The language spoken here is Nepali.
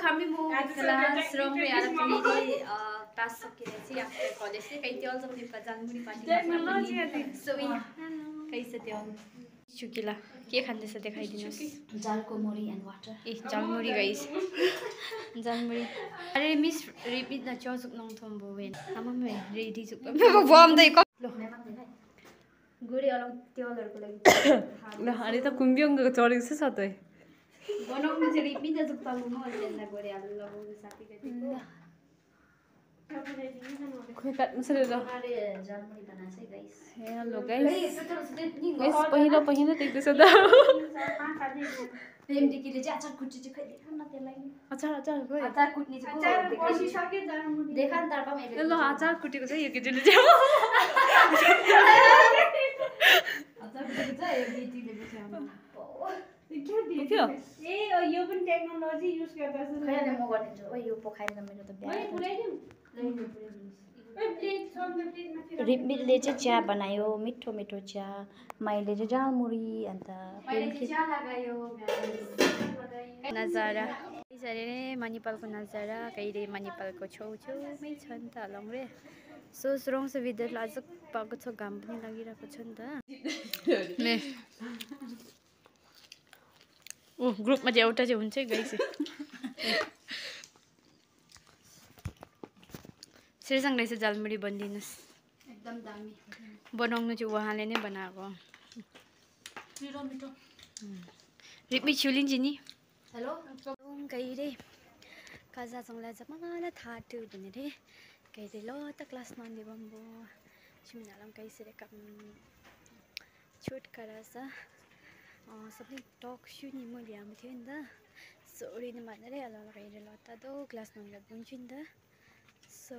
kami mo kelas rong re ala kini class sakire si after college se kai tiol jong dipa janmuri party so kaisa tiol chukila के खाँदै छ देखाइदिनुस् जालको मुरी एन्ड वाटर ए जालमुरी गाइस जालमुरी अरे मिस रिपिट द चोजुक नङ थम्बो वेन आमामे रेडी जुक बम दै क गुडी अलम तियलहरुको लागि ल अनि त कुम्बियङको चढेको छ सतै बनाउनु चाहिँ रिपिट द जुक तलु म अलि गरे हाल्नु लगाउनु साथी गएको खोइ काट्नु छ र अरे जालमुरी बनाछ गाइस हेलो गाइस गाइस पहिलो देख्दैछ त प्रेमदिकीले चाहिँ अचार कुटी चाहिँ खै देखाउन त्यसलाई अचार खोइ अचार कुट्ने चाहिँ अचार कोसी सक्यो जालमुरी देखा नि तर्फ मैले ल अचार कुटेको छ यो केटीले चाहिँ अचार कुटेको छ यो केटीले बुझ्यो ए यो पनि टेक्नोलोजी युज गर्दा छ खै अनि म गरिदिन्छु ओ यो पोखाएर मेरो त बिहा रिपिटले चाहिँ चिया बनायो मिठो मिठो चिया मैले चाहिँ जालमुरी अन्त नजारा यसरी नै मणिपालको नजारा कहिले मणिपालको छेउछेउमै छ नि त अलङ रे सोच रङ से विद्यार्थी आज पाएको छ घाम पनि लागिरहेको छ नि त ओ ग्रुपमा चाहिँ एउटा चाहिँ हुन्छ गाइस श्रीसङ रहेछ जालमुरी बनिदिनुस् एकदम दामी बनाउनु चाहिँ उहाँले नै बनाएको मिठो मिठो रिपमी छिउलिन्छ नि हेलो कहिले काजा चङला जमाना थाटु भने रे कहिले ल त क्लास नन्दे बम्बो छिमनालम कैसरे काम छुटकारा छ सबै टक सु नि मैले आएको थियो नि त सोरी नै भनेर ल कहिले ल त दो क्लास नन्दे बुन्छु नि त सो